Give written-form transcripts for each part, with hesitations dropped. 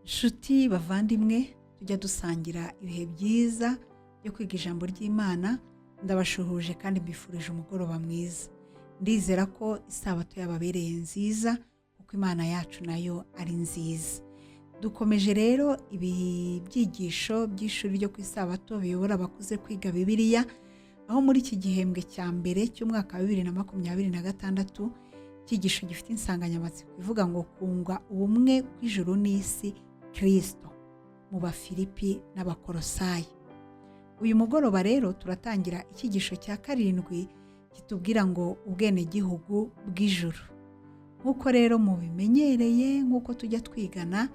Nshuti bavandimwe, tujya dusangira ibihe byiza byo kwiga ijambo ry'Imana, ndabashuhuje kandi mbifurije umugoroba mwiza. Ndizera ko isabato yababereye nziza, kuko Imana yacu nayo ari nziza. Dukomeje rero ibi byigisho by'ishuri ryo ku isabato biyobora abakuze kwiga Bibiliya, aho muri iki gihembwe cya mbere cy'umwaka wa 2026, icyigisho gifite insanganyamatsiko ivuga ngo "Kunga ubumwe bw'ijuru n'isi, Kirisito", mu Bafilipi n'Abakorosayi. Uyu mugoroba rero turatangira icyigisho cya karindwi kitubwira ngo "Ubwenegihugu bw'ijuru". Nk'uko rero mubimenyereye, nk'uko tujya twigana,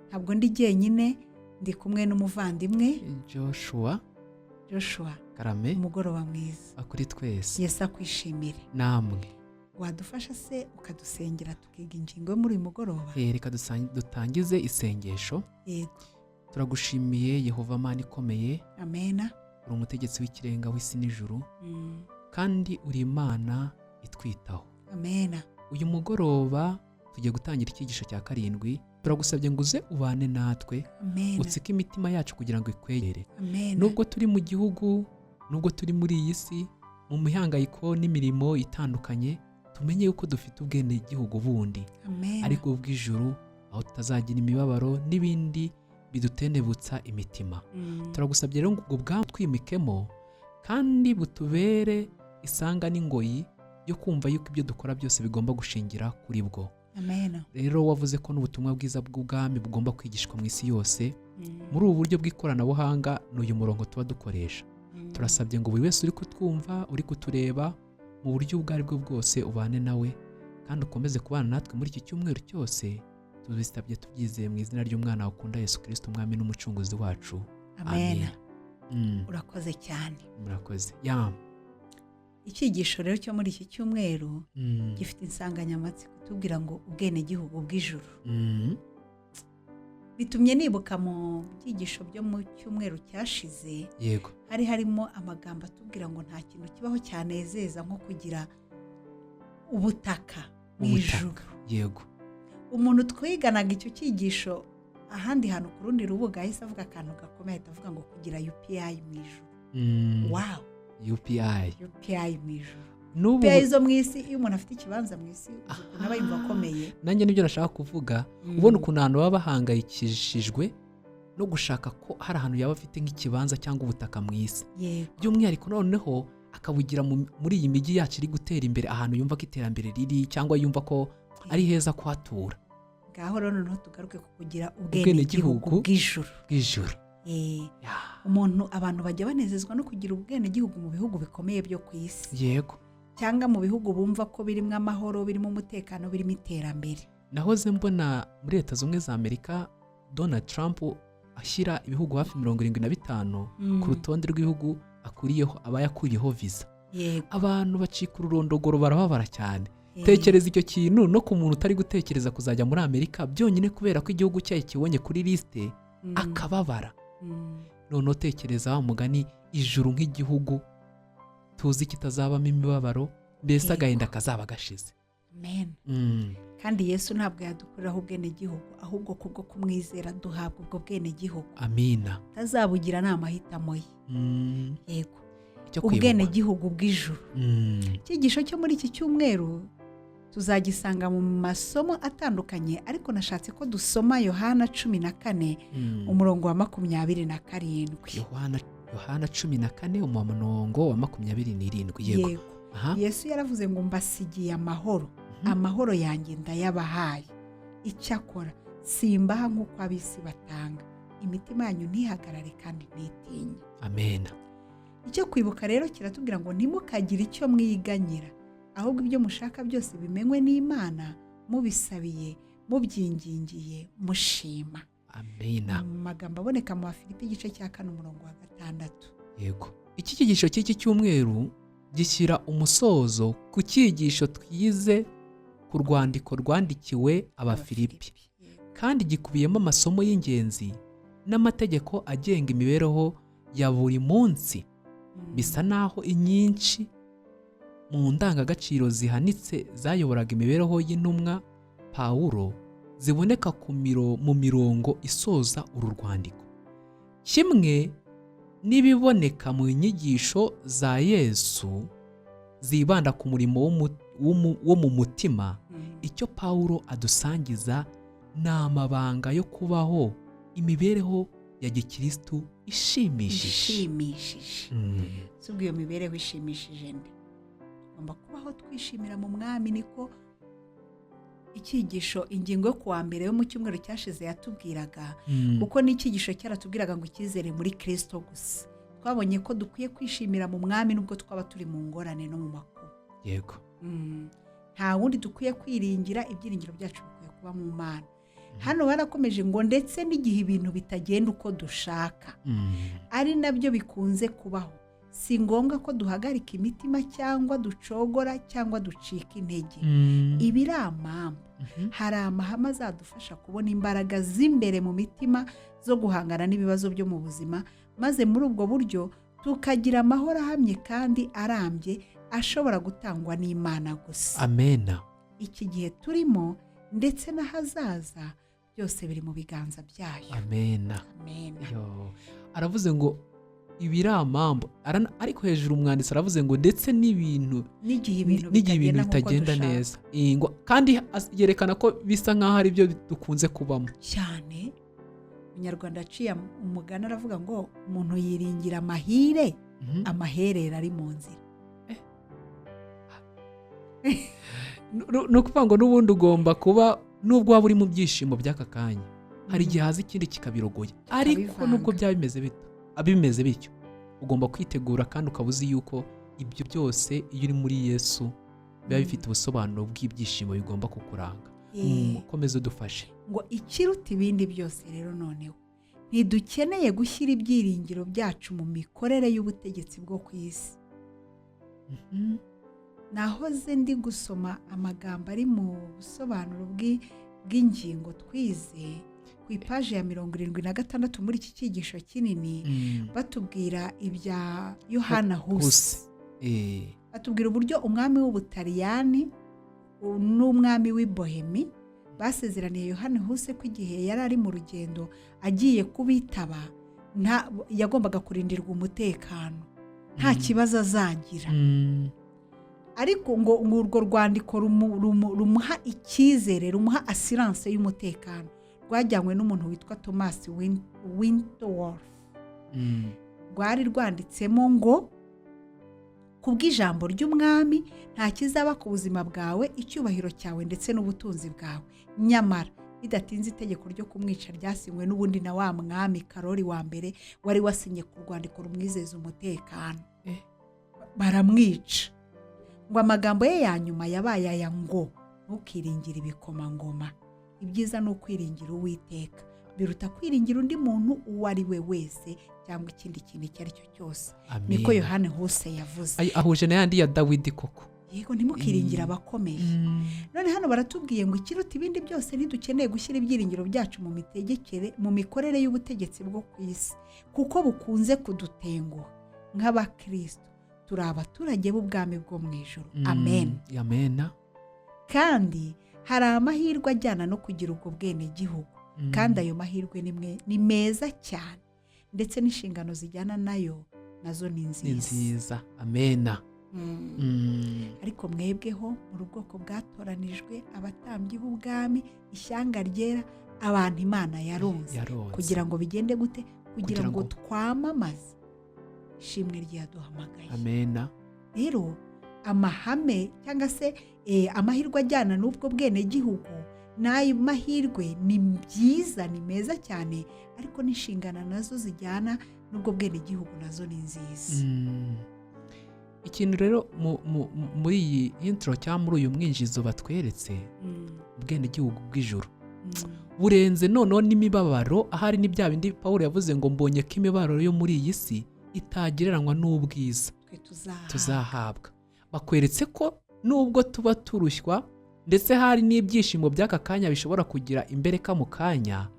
ntabwo ndi jyenyine, ndi kumwe n'umuvandimwe Joshua. Joshua. Karame. Umugoroba mwiza. Kuri twese. Yesu akwishimire. Namwe. Wadufasha se ukadusengera, tukiga ingingo yo muri uyu mugoroba? Reka dutangize isengesho. Yego. Turagushimiye Yehova Mana ikomeye. Amena. Uri umutegetsi w'ikirenga w'isi n'ijuru, kandi uri Imana itwitaho. Amena. Uyu mugoroba tugiye gutangira icyigisho cya karindwi. Turagusabye ngo uze ubane natwe, Amena. utsike imitima yacu kugira ngo ikwegere. Amena. Nubwo turi mu gihugu, nubwo turi muri iyi si mu mihangayiko n'imirimo itandukanye, tumenye yuko dufite ubwenegihugu bundi, Amena. ariko bw'ijuru, aho tutazagira imibabaro n'ibindi bidutenebutsa imitima. Turagusabye rero ngo ubwo bwami twimikemo kandi butubere isanga n'ingoyi yo kumva yuko ibyo dukora byose bigomba gushingira kuri bwo. Amena. Rero wavuze ko n'ubutumwa bwiza bw'ubwami bugomba kwigishwa mu isi yose. Muri ubu buryo bw'ikoranabuhanga, ni uyu murongo tuba dukoresha. Turasabye ngo buri wese uri kutwumva, uri kutureba, mu buryo ubwo ari bwo bwose ubane nawe kandi ukomeze kubana natwe muri iki cyumweru cyose. Tubisabye tubyizeye mu izina ry'umwana wakunda Yesu Kirisito, umwami n'umucunguzi wacu. Amena. Amina. Urakoze cyane. Murakoze ya. Icyigisho rero cyo muri iki cyumweru gifite insanganyamatsiko itubwira ngo "Ubwenegihugu bw'ijuru". Bitumye nibuka mu byigisho byo mu cyumweru cyashize, hari harimo amagambo atubwira ngo nta kintu kibaho cyanezeza nko kugira ubutaka mu Ubutaka. ijuru. Umuntu twiganaga icyo cyigisho ahandi hantu ku rundi rubuga yahise avuga akantu gakomeye, ahita avuga ngo kugira UPI mu ijuru. Wow. UPI. UPI mu ijuru. N'ubu UPI zo mu isi, iyo umuntu afite ikibanza mu isi, uzi ukuntu aba yumva akomeye. Nanjye nibyo nashaka kuvuga. Ubona ukuntu abantu baba bahangayikishijwe no gushaka ko hari ahantu yaba afite nk'ikibanza cyangwa ubutaka mu isi, by'umwihariko noneho akabugira muri iyi mijyi yacu iri gutera imbere, ahantu yumva ko iterambere riri cyangwa yumva ko ari heza kuhatura. Ngaho rero noneho tugaruke ku kugira Ubwenegihugu ubwenegihugu bw'ijuru. bw'ijuru. Umuntu, abantu bajya banezezwa no kugira ubwenegihugu mu bihugu bikomeye byo ku isi, cyangwa mu bihugu bumva ko birimo amahoro, birimo umutekano, birimo iterambere. Nahoze mbona muri Leta Zunze Ubumwe za Amerika Donald Trump ashyira ibihugu hafi 75 ku rutonde rw'ibihugu akuriyeho, aba yakuriyeho viza. Abantu bacika ururondogoro, barababara cyane. Tekereza icyo kintu no ku muntu utari gutekereza kuzajya muri Amerika, byonyine kubera ko igihugu cyayo kibonye kuri lisite, akababara. Noneho tekereza wa mugani ijuru nk'igihugu tuzi kitazabamo imibabaro, mbese agahinda kazaba gashize. Amen. Kandi Yesu ntabwo yadukuriraho ubwenegihugu, ahubwo kubwo kumwizera duhabwa ubwo bwenegihugu. Amina. Tazabugira ni amahitamo ye. Yego. Icyo kwibukwa. Ubwenegihugu bw'ijuru. Icyigisho cyo muri iki cyumweru tuzagisanga mu masomo atandukanye, ariko nashatse ko dusoma Yohana 14, umurongo wa 27. Yohana 14, umurongo wa 27, yego. Yego. Aha. Yesu yaravuze ngo "Mbasigiye amahoro, amahoro yanjye ndayabahaye. Icyakora simbaha nk'uko ab'isi batanga. Imitima yanyu ntihagarare kandi ntitinye." Amena. Icyo kwibuka rero kiratubwira ngo ntimukagire icyo mwiganyira, ahubwo ibyo mushaka byose bimenywe n'Imana, mubisabiye, mubyingingiye, mushima. Amena. Mu magambo aboneka mu Bafilipi igice cya 4, umurongo wa 6. Yego, iki cyigisho cy'iki cyumweru gishyira umusozo ku cyigisho twize ku rwandiko rwandikiwe Abafilipi, kandi gikubiyemo amasomo y'ingenzi. n'amategeko agenga imibereho ya buri munsi. Bisa naho inyinshi mu ndangagaciro zihanitse zayoboraga imibereho y'intumwa Pawulo ziboneka mu mirongo isoza uru rwandiko, kimwe n'ibiboneka mu nyigisho za Yesu zibanda ku murimo wo mu mutima. Icyo Pawulo adusangiza ni amabanga yo kubaho imibereho ya gikirisitu ishimishije. Ishimishije. Si ubwo iyo mibereho ishimishije nde? Tugomba kubaho twishimira mu Mwami. Niko icyigisho, ingingo yo kuwa mbere yo mu cyumweru cyashize yatubwiraga, kuko n'icyigisho cyaratubwiraga ngo icyizere muri Kirisito gusa. Twabonye ko dukwiye kwishimira mu Mwami nubwo twaba turi mu ngorane no mu makuba. Nta wundi dukwiye kwiringira, ibyiringiro byacu bikwiye kuba mu Mana. Hano barakomeje ngo ndetse n'igihe ibintu bitagenda uko dushaka, ari nabyo bikunze kubaho, si ngombwa ko duhagarika imitima cyangwa ducogora cyangwa ducika intege. Ibi ari amambu. Hari amahame azadufasha kubona imbaraga z'imbere mu mitima zo guhangana n'ibibazo byo mu buzima, maze muri ubwo buryo tukagira amahoro ahamye kandi arambye ashobora gutangwa n'Imana gusa. Amena. Iki gihe turimo ndetse n'ahazaza, byose biri mu biganza byayo. Amena. Amena. Yo. Aravuze ngo ibi amambu. Ariko hejuru umwanditsi aravuze ngo ndetse n'ibintu n'igihe ibintu n'igihe ibintu bitagenda nk'uko bitagenda dushaka. neza. Kandi yerekana ko bisa nk'aho ari byo dukunze kubamo. Cyane. Umunyarwanda aciye umugani aravuga ngo umuntu yiringira amahire amaherere ari mu nzira. Ni ukuvuga ngo n'ubundi ugomba kuba, nubwo waba uri mu byishimo by'aka kanya, hari igihe haza ikindi kikabirogoya, ariko Kikabivanga. nubwo byaba bimeze bito, bimeze bityo, ugomba kwitegura kandi ukaba uzi yuko ibyo byose, iyo uri muri Yesu, biba bifite ubusobanuro bw'ibyishimo bigomba kukuranga. Komeza udufashe. Ngo ikiruta ibindi byose rero noneho, ntidukeneye gushyira ibyiringiro byacu mu mikorere y'ubutegetsi bwo ku isi. Nahoze ndi gusoma amagambo ari mu busobanuro bw'ingingo twize ku ipaji ya 76 muri iki cyigisho kinini, batubwira ibya Yohana Husi. Husi. Batubwira uburyo umwami w'Ubutaliyani n'umwami w'i Bohemi basezeraniye Yohani Huse ko igihe yari ari mu rugendo agiye kubitaba, yagombaga kurindirwa umutekano, nta kibazo azagira. Ariko ngo urwo rwandiko rumuha icyizere, rumuha assurance y'umutekano, rwajyanywe n'umuntu witwa Thomas Wentworth. Rwari rwanditsemo ngo kubw'ijambo ry'umwami, nta kizaba ku buzima bwawe, icyubahiro cyawe ndetse n'ubutunzi bwawe. Nyamara bidatinze itegeko ryo kumwica ryasinywe n'ubundi na wa mwami Karori wa mbere wari wasinye ku rwandiko rumwizeza umutekano. Baramwica. Ngo amagambo ye ya nyuma yabaye aya ngo: "Ntukiringire ibikomangoma, ibyiza ni ukwiringira Uwiteka, biruta kwiringira undi muntu uwo ari we wese cyangwa ikindi kintu icyo ari cyo cyose." Amen. Niko Yohane Huse yavuze. Ay, ahuje na yandi ya Dawidi koko. Yego, ntimukiringire abakomeye. None hano baratubwiye ngo ikiruta ibindi byose, ntidukeneye gushyira ibyiringiro byacu mu mitegekere, mu mikorere y'ubutegetsi bwo ku isi, kuko bukunze kudutenguha. Nk'abakristo turi abaturage b'ubwami bwo mu ijuru. Amen. Amena. Kandi hari amahirwe ajyana no kugira ubwo bwenegihugu, kandi ayo mahirwe ni meza cyane, ndetse n'inshingano zijyana nayo nazo ni Ni nziza. nziza, amena. Ariko mwebweho muri ubwoko bwatoranijwe, abatambyi b'ubwami, ishyanga ryera, abantu Imana yaronze. Yaronze. Kugira ngo bigende gute? Kugira Kugira ngo ngo twamamaze ishimwe ryaduhamagaye. Amena. Rero amahame cyangwa se amahirwe ajyana n'ubwo bwenegihugu, n'ayo mahirwe ni byiza, ni meza cyane, ariko n'inshingano nazo zijyana n'ubwo bwenegihugu nazo ni nziza. Ikintu rero muri iyi intro cyangwa muri uyu mwinjizo batweretse, ubwenegihugu bw'ijuru burenze noneho n'imibabaro. Ahari ni bya bindi Paul yavuze ngo mbonye ko imibabaro yo muri iyi si itagereranywa n'ubwiza twe tuzahabwa. Tuzahabwa. Bakweretse ko nubwo tuba turushywa Ndetse hari n'ibyishimo by'aka kanya bishobora kugira imbereka mu kanya,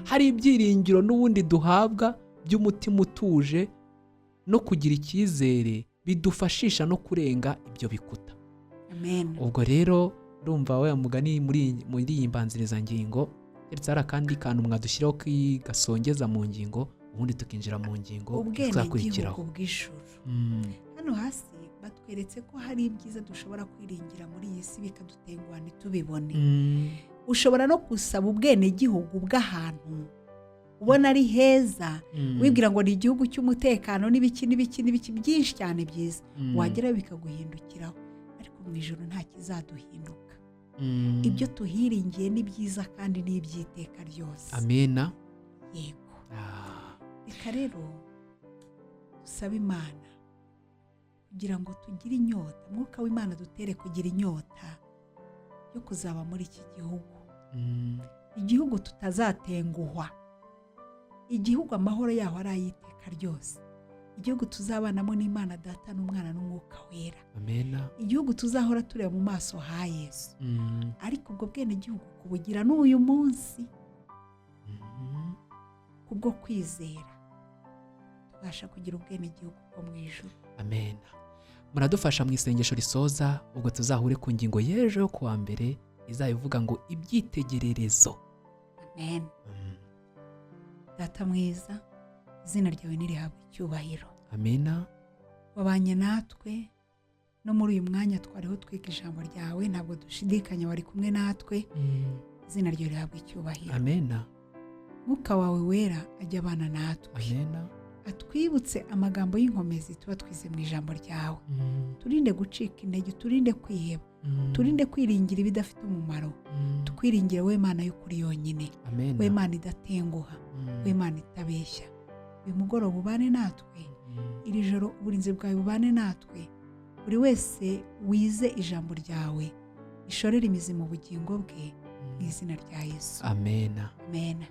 hari ibyiringiro n'ubundi duhabwa by'umutima utuje no kugira icyizere bidufashisha no kurenga ibyo bikuta. Amen. Ubwo rero ndumva wa mugani muri iyi mbanzirizangingo, keretse hari akandi kantu mwadushyiraho gasongeza mu ngingo, ubundi tukinjira mu ngingo ubwenegihugu bw'ijuru. Hano hasi batweretse ko hari ibyiza dushobora kwiringira muri iyi si bikadutenguha ntitubibone. Ushobora no gusaba ubwenegihugu bw'ahantu ubona ari heza, wibwira ngo ni igihugu cy'umutekano n'ibiki n'ibiki n'ibiki byinshi cyane byiza, wagerayo bikaguhindukiraho. Ariko mu ijuru nta kizaduhinduka. Ibyo tuhiringiye ni byiza kandi ni iby'iteka ryose. Amena. Yego. Reka rero dusabe Imana kugira ngo tugire inyota, Mwuka w'Imana dutere kugira inyota yo kuzaba muri iki gihugu. Igihugu tutazatenguhwa, igihugu amahoro yaho ari ay'iteka ryose, igihugu tuzabanamo n'Imana Data n'Umwana n'Umwuka Wera. Amena. Igihugu tuzahora tureba mu maso ha Yesu. Ariko ubwo bwenegihugu kubugira n'uyu munsi kubwo kwizera tubasha kugira ubwenegihugu bwo mu ijuru. Amena. Muradufasha mu isengesho risoza, ubwo tuzahure ku ngingo y'ejo yo kuwa mbere izayivuga ngo ibyitegererezo. Amen. Data mwiza, izina ryawe nirihabwe icyubahiro. Amena. Wabanye natwe no muri uyu mwanya twariho twiga ijambo ryawe, ntabwo dushidikanya wari kumwe natwe. Izina ryawe rihabwe icyubahiro. Amena. Mwuka wawe wera ajya abana natwe. Amena. Atwibutse amagambo y'inkomezi tuba twize mu ijambo ryawe. Turinde gucika intege, turinde kwiheba, turinde kwiringira ibidafite umumaro. Twiringire we Mana y'ukuri yonyine. Amen. We Mana idatenguha, we Mana itabeshya. Uyu mugoroba ubane natwe, iri joro uburinzi bwawe bubane natwe. Buri wese wize ijambo ryawe ishorere imizi mu bugingo bwe, mu izina rya Yesu. Amena. Amena.